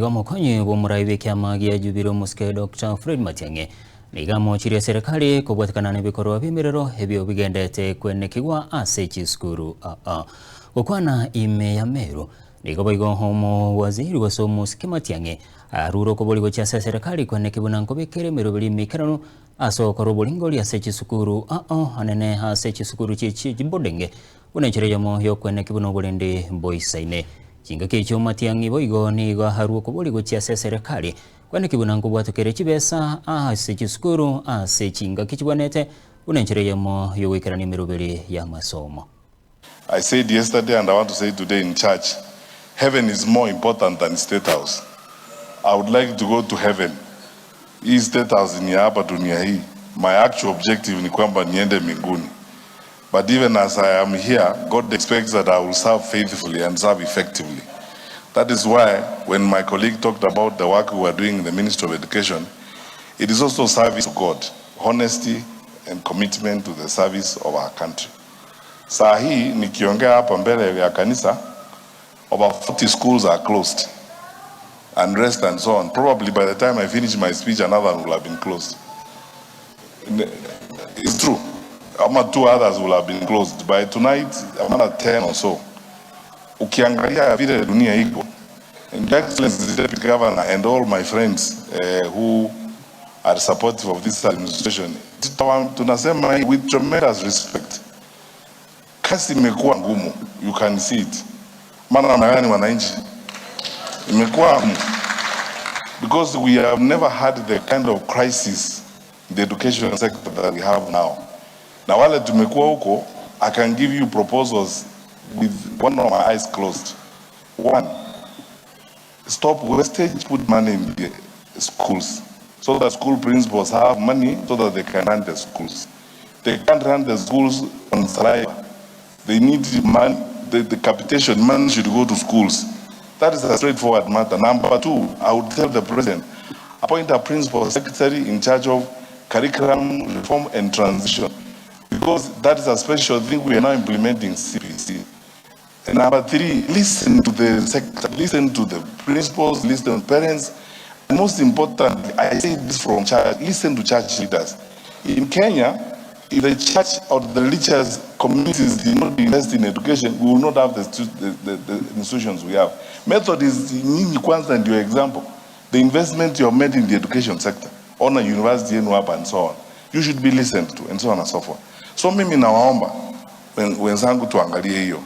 Igo omokonyi bw'omorai bw'ekiama gia Jubilee omosike Doctor Fred Matiang'i nigo amochirie eserekari kobwatekana nebikorwa bi'emerero ebio bigendete kwenekigwa ase chisukuru aa. Gokwana ime ya Meru, nigo boigo omowaziri gose omosike Matiang'i arure okobori gochia ase eserekari kweneki buna nkobekere emeroberi emeikeranu ase ogokora oboringori ase chisukuru aa anene ase chisukuru chie chibodenge Buna enchera eyemo y'okweneki buna oborendi mboisaine. Chingaki echio Matiang'i boigo nigo aharwe okoboria gochia ase eserekari, kweneki buna nkobwatokere chibesa ase chisukuru ase chingaki chibwanete buna enchera eyemo y'ogoikerania emeroberi y'amasomo. I said yesterday and I want to say today in church, heaven is more important than state house. I would like to go to heaven. Hii state house ni ya hapa dunia hii. My actual objective ni kwamba niende mbinguni. But even as I am here, God expects that I will serve faithfully and serve effectively. That is why when my colleague talked about the work we were doing in the Ministry of Education, it is also service to God, honesty and commitment to the service of our country. Saa hii nikiongea hapa mbele ya kanisa, over 40 schools are closed and rest and so on. Probably by the time I finish my speech, another one will have been closed. It's true. Ama two others will have been closed. By tonight, another 10 or so. Ukiangalia vile dunia iko, and Excellency the Deputy Governor and all my friends who are supportive of this administration, tunasema with tremendous respect. Kazi imekuwa ngumu, you can see it. Maana namna gani wananchi, imekuwa ngumu because we have never had the kind of crisis in the education sector that we have now. Na wale tumekuwa huko, I can give you proposals with one of my eyes closed. One, stop wastage, put money in the schools so that school principals have money so that they can run the schools. They can't run the schools on saliva. They need money. The capitation money should go to schools. That is a straightforward matter. Number two, I would tell the president, appoint a principal secretary in charge of curriculum reform and transition, because that is a special thing we are now implementing CBC. And number three, listen to the sector, listen to the principals, listen to parents. And most importantly, I say this from church, listen to church leaders. In Kenya, if the church or the religious communities did not invest in education, we will not have the institutions we have. Methodist, nyinyi kwanza ndio example. The investment you have made in the education sector, on a university yenu hapa and so on, you should be listened to and so on and so forth. So mimi nawaomba wenzangu tuangalie hiyo.